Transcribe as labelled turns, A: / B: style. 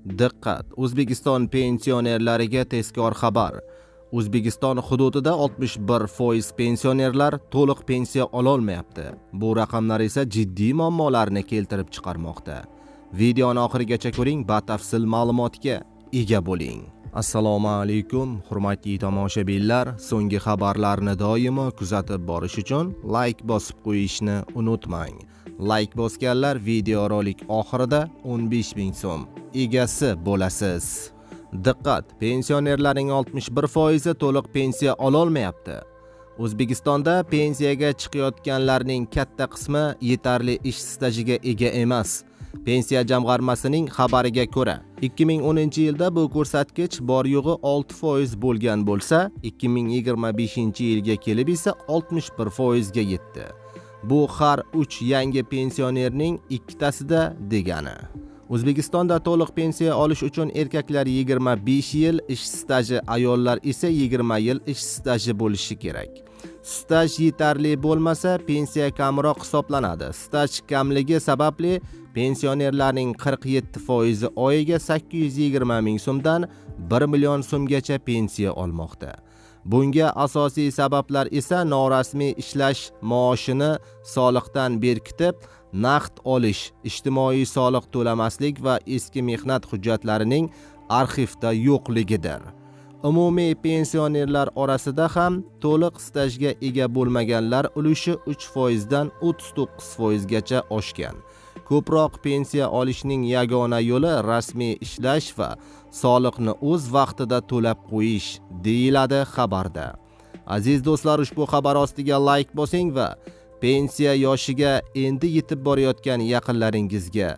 A: Diqqat! O'zbekiston pensionerlariga tezkor xabar. O'zbekiston hududida 61% pensionerlar to'liq pensiya ololmayapti. Bu raqamlar esa jiddiy muammolarni keltirib chiqarmoqda. Videoni oxirigacha ko'ring, batafsil ma'lumotga ega bo'ling. Assalomu alaykum, hurmatli tomoshabinlar. So'nggi xabarlarni doimo kuzatib borish uchun like bosib qo'yishni unutmang. Like bosganlar videorolik oxirida 15 ming so'm egasi bo'lasiz. Diqqat! Pensionerlarning 61% to'liq pensiya ololmayapti. O'zbekistonda pensiyaga chiqayotganlarning katta qismi yetarli ish stajiga ega emas. Pensiya jamg'armasining xabariga ko'ra, 2010-yilda bu ko'rsatkich bor yo'g'i 6% bo'lgan bo'lsa, 2025-yilga kelib esa 61% ga yetdi. Bu har 3 yangi pensionerning ikkitasida degani. O'zbekistonda to'liq pensiya olish uchun erkaklar 25 yil ish staji, ayollar esa 20 yil ish staji bo'lishi kerak. Staj yetarli bo'lmasa, pensiya kamroq hisoblanadi. Staj kamligi sababli pensionerlarning 47% oyiga 820 ming so'mdan 1 million so'mgacha pensiya olmoqda. Bunga asosiy sabablar esa norasmiy ishlash, maoshini soliqdan berkitib, naqd olish, ijtimoiy soliq to'lamaslik va eski mehnat hujjatlarining arxivda yo'qligidir. Umumiy pensionerlar orasida ham to'liq stajga ega bo'lmaganlar ulushi 3% dan 39% gacha oshgan. Ko'proq pensiya olishning yagona yo'li rasmiy ishlash va soliqni o'z vaqtida to'lab qo'yish, deyiladi xabarda. Aziz do'stlar, ushbu xabar ostiga like bosing va pensiya yoshiga endi yetib borayotgan yaqinlaringizga